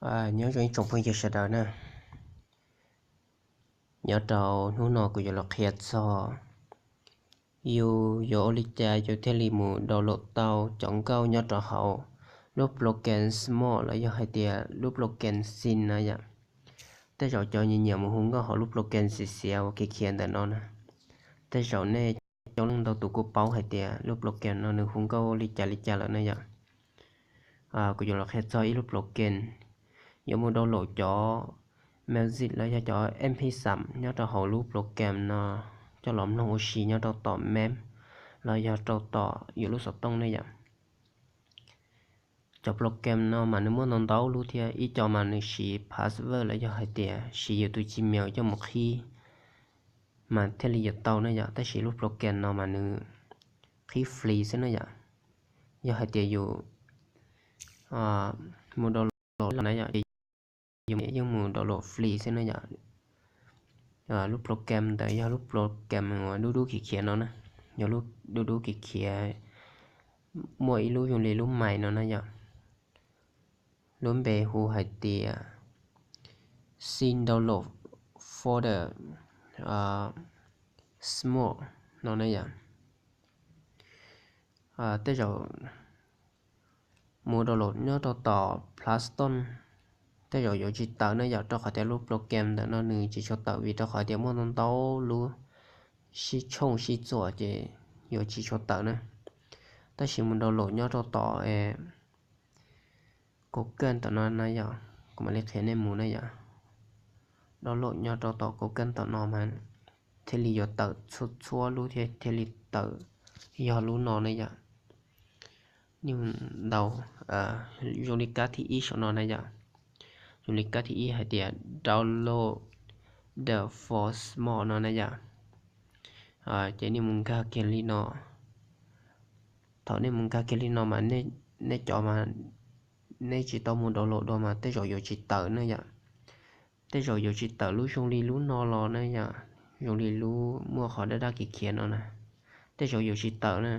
Nyob zoo ib tsoom phooj ywg sawv daws na, nyob rau hnub no kuv yuav los qhia txog yus yuav ua li cas yus thiaj li mus download tau cov nkauj nyob rau hauv lub program Smol los yog hais tias lub program Zing na yom. Tej zaum cov nyiam nyiam mus hu nkauj hauv lub program xiav xiav uas khiav khiav ntawm no na, tej zaum nej coob leej ntau tus kuj paub hais tias lub program no nws hu nkauj li cas li cas lawm na yom. Kuv yuav los qhia txog ib lub program yuav mus download cov music los yog cov M P xam nyob rau hauv lub program no coj los mloog ua si nyob rau tom Mac los yog rau tom yus lub xov tooj ne yom. Cov program no mas nws muaj ntau ntau lub thiab, ib co mas nws siv password los yog hais tias siv yus tus Gmail coj mus qhib mas thiaj li yuav tau ne yom, tab sis lub program no mas nws qhib free xwb na yom. Yog hais tias yus mus download no yom, ces yus yeej mus download free xwb na yom. Lub program ntawd yog lub program uas dub dub khiav khiav no na, yog lub dub dub khiav khiav, muaj ib lub zoo li lub mais no na yom. Lub npe hu hais tias Zing Download Folder Smol no na yom. Tej zaum mus download nyob rau tom Play Store, tej zaum yuav tsis tawm na yom, rau qhov tias lub program ntawm no nws tsis tshua tawm vim rau qhov tias muaj ntau ntau lub sib tshooj sib txuam ces yuav tsis tshua tawm na. Tab sis mus download nyob rau tom Google tom no na yom, kuv mam li qhia nej mus na yom. Download nyob rau tom Google tom no mas thiaj li yuav tawm txhua txhua lub thiab thiaj li tawm yog lub no na yom. Nej mus ntaus zoo li kab thib ib saum no na yom, zoo li kab thib ib hais tias Download the for Smol no na yom. Ces nej mus nkag kiag li no. Thaum nej mus nkag kiag li no mas nej cov mas nej tsis tau mus download dua mas tej zaum yuav tsis tawm na yom. Tej zaum yuav tsis tawm lub zoo li lub no los na yom, zoo li lub muaj qhov daj daj khiav khiav no na, tej zaum yuav tsis tawm na.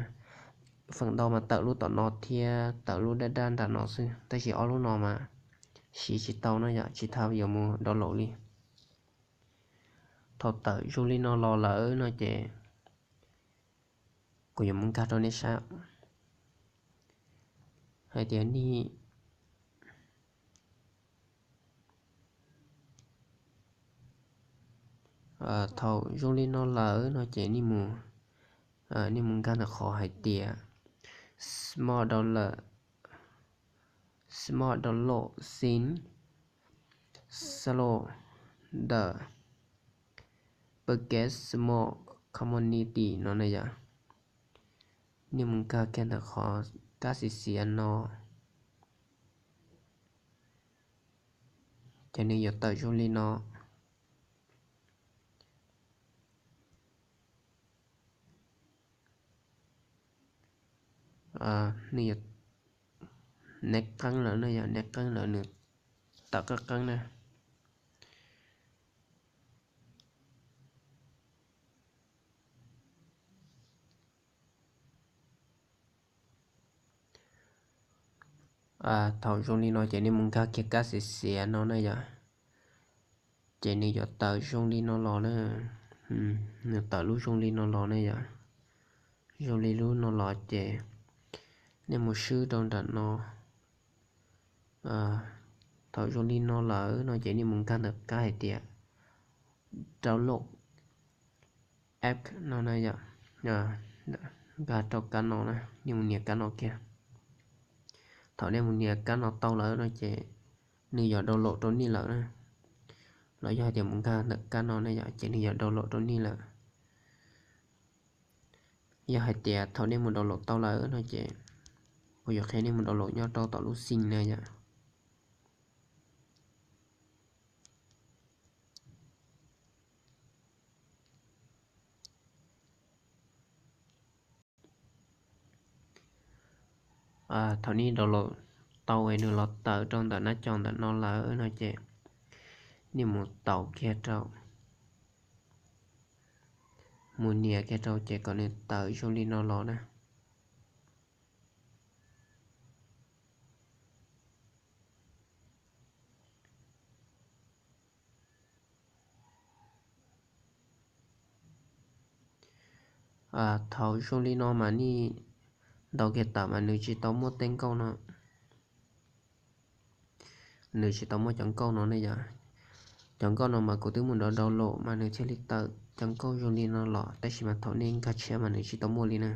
Feem ntau mas tawm lub tom no thiab tawm lub daj daj nram no xwb, tab sis ob lub no mas siv tsis tau na yom, tsis tas yuav mus download li. Thaum tawm zoo li no los lawm no ces kuv yuav mus nkag rau nej saib hais tias nej thaum zoo li no lawm no ces nej mus nkag ntawm qhov hais tias Smol Download, Smol Download Zing Slow ntawm Phuket Smol Community no na yom. Nej mus nkag kiag ntawm qhov kab xiav xiav no, ces nws yuav tawm zoo li no. Nws neb qeeb lawm na yom, neb qeeb lawm nws tawm qeeb qeeb na. Thaum zoo li no ces nej mus nkag kiag kab xiav xiav no na yom, ces nws yuav tawm zoo li no los na. Nws tawm lub zoo li no los na yom, zoo li lub no los ces nej mus swb rau nram no. Thaum zoo li no lawm no ces nej mus nkag ntawm kab hais tias download app no na yom. Nkag rau kab no na, nej mus nias kab no kiag. Thaum nej mus nias kab no tau lawm no ces nws yuav download rau nej lawm na. Los yog hais tias mus nkag ntawm kab no na yom, ces nws yuav download rau nej lawm. Yog hais tias thaum nej mus download tau lawm no ces kuv yuav qhia nej mus download nyob rau tom lub Zing na yom. Thaum nej download tau es nws los tawm rau ntawm nab co ntawm no lawm no ces nej mus taus kiag rau, mus nias kiag rau ces kom nws tawm zoo li no los na. Thaum zoo li no mas nej ntaus kiag tawm mas nws tsis tau muaj tej nkauj no, nws tsis tau muaj cov nkauj no ne yom. Cov nkauj no mas kuv twb mus download mas nws thiaj li tawm cov nkauj zoo li no los, tab sis mas thaum nej nkag tshiab mas nws tsis tau muaj li na.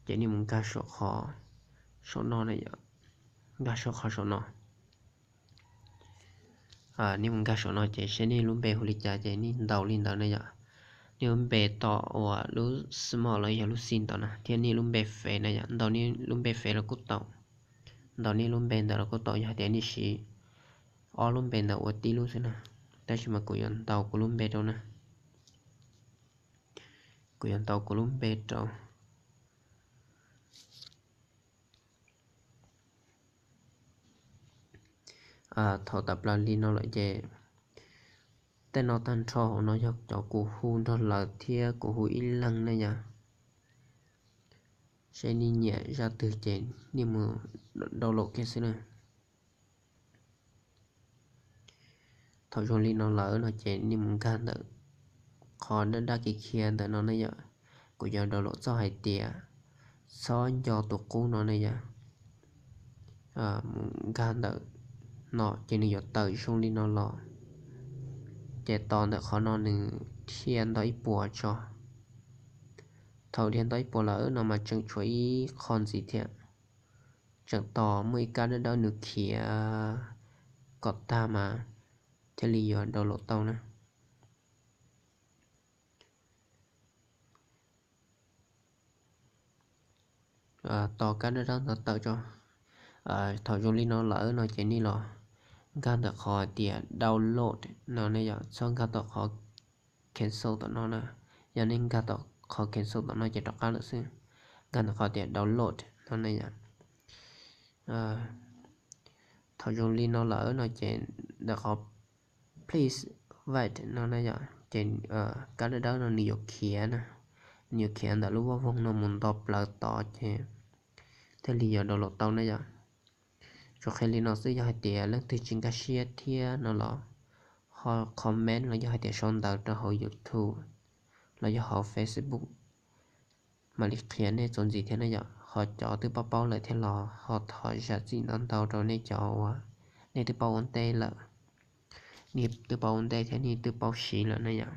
Ces nej mus nkag saum qhov, saum no ne yom, nkag saum qhov saum no. Nej mus nkag saum no ces saib nej lub npe hu li cas ces nej ntaus li ntawd na yom. Nej lub npe tom uas lub small los yog lub xim tom na, thiab nej lub npe fev na yom, ntaus nej lub npe fev los kuj tau, ntaus nej lub npe ntawd los kuj tau, yog hais tias nej siv ob lub npe ntawd ua tib lub xwb na. Tab sis mas kuv yuav ntaus kuv lub npe rau na, kuv yuav ntaus kuv lub npe rau. Thaum tawm plaws li no lawm ces tej no tag nrho hauv no yog cov kuv hu nrog lawv thiab kuv hu ib leeg ne yom. Saib nej nyiam zaj twg ces nej mus download kiag xwb na. Thaum zoo li no lawm no ces nej mus nkag ntawm qhov daj daj khiav khiav ntawm no ne yom. Kuv yuav download txoj hais tias txhob nco tus qub no ne yom. Mus nkag ntawm no ces nws yuav tawm zoo li no los. Ces tos ntawm qhov no nws dhia nto ib puas tso. Thaum dhia nto ib puas lawm no mas tseem tshuav ib qho ntxiv thiab. Tseem tos muaj ib kab dawb dawb nws khiav kom tag mas thiaj li yuav download tau na. Tos kab dawb dawb ntawd tawm tso. Thaum zoo li no lawm no ces nej los nkag ntawm qhov tias download no ne yom, txhob nkag tom qhov cancel tom no na. Yog nej nkag tom qhov cancel tom no ces rov qab lawm xwb. Nkag ntawm qhov tias download no ne yom. Thaum zoo li no lawm no ces ntawm qhov please wait no na yom, ces kab dawb dawb no nws yuav khiav na, nws yuav khiav ntawm lub voj voog no mus nto plaws tod ces thiaj li yuav download tau na yom. Tsuas qhia li no xwb, yog hais tias leej twg tsis nkag siab thiab no los ho comment los yog hais tias sau ntawv rau hauv YouTube los yog hauv Facebook mam li qhia nej txuas ntxiv thiab na yom. Ho cov twb paub paub lawm thiab los ho thov zam txim ntau ntau rau nej cov uas nej twb paub ua ntej lawm, nej twb paub ua ntej thiab nej twb paub siv lawm na yom.